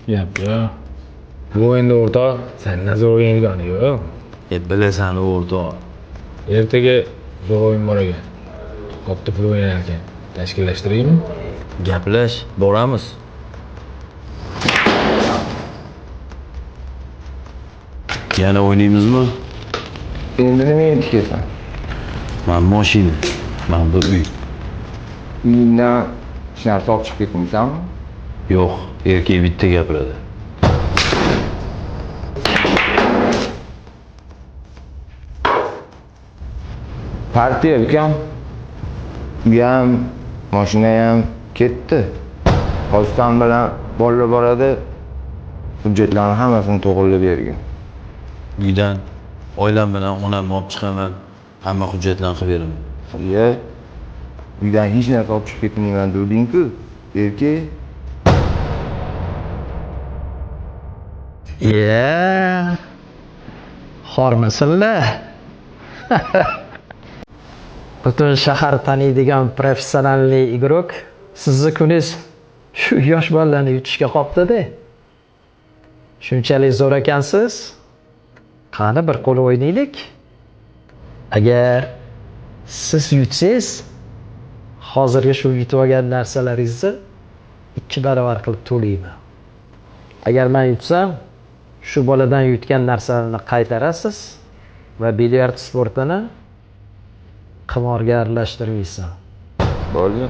Gap yo'q. Bu endi o'rtoq, sendan zo'r o'ynaydigani yo'q. Bilasan o'rtoq. Ertaga zo'r o'yin bor ekan. Katta pul o'ynar ekan. Tashkillashtiraymi? Gaplash, boramiz. Yana o'ynaymizmi? Endi nima yetib kelsan? Man mashina, man bu uy. Uyingdan hech narsa olib chiqib ketmaysanmi? Yo'q, erkak bitta gapiradi. Partiya ukam. Uyam, mashinayam ketdi. Hozir bilan bolalar boradi. Hujjatlarni hammasini to'g'irlab bergin. Uydan oilam bilan onamni olib chiqaman, hamma hujjatlarni qilib beraman. Iya. Uydan hech narsa olib chiqib ketmayman deding-ku, erkak. Iya. Xormisinlar? Butun shahar taniydigan professionalli игрок sizni kuningiz shu yosh bolalarni yutishga qopti-da. Shunchalik zo'r ekansiz. Qani bir qo'l o'ynaylik. Agar siz yutsangiz, hozirgi shu yutib olgan narsalaringizni 2 barobar qilib to'layman. Agar men yutsam, shu boladan yutgan narsalarni qaytarasiz va bilyard sportini qimorga aralashtirmaysan. Bo'ldi.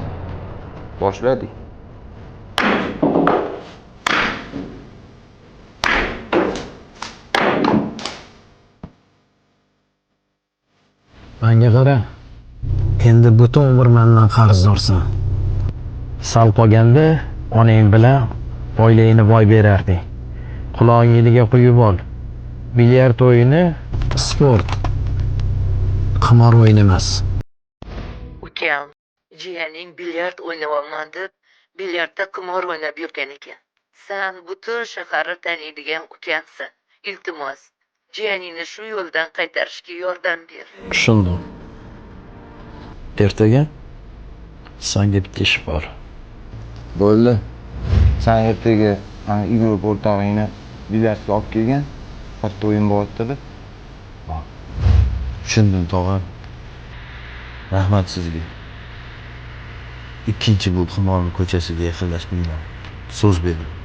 Boshladik. Menga qara. Endi butun umr mendan qarzdorsan. Sal qolganda onang bilan oilangni boy berarding. Qulog'ingga quyib ol. Bilyard o'yini sport. Qimor o'yini emas. Ukam, jiyaning bilyard o'ynayapman deb bilyardda qimor o'ynab yurgan ekan. San butun shaharni taniydigan ukamsan. Iltimos, jiyaningni shu yo'ldan qaytarishga yordam ber. Tushundim. Ertaga sanga bitta ish bor. Bo'ldi. Sen ertaga ana Igor o'rtog'ingni bilyardga olib kelgin. Katta o'yin bo'lyapti-da. Tushundim, tog'a. Rahmat sizga. Ikkinchi bu qimorni ko'chasiga yaqinlashmayman. So'z beraman.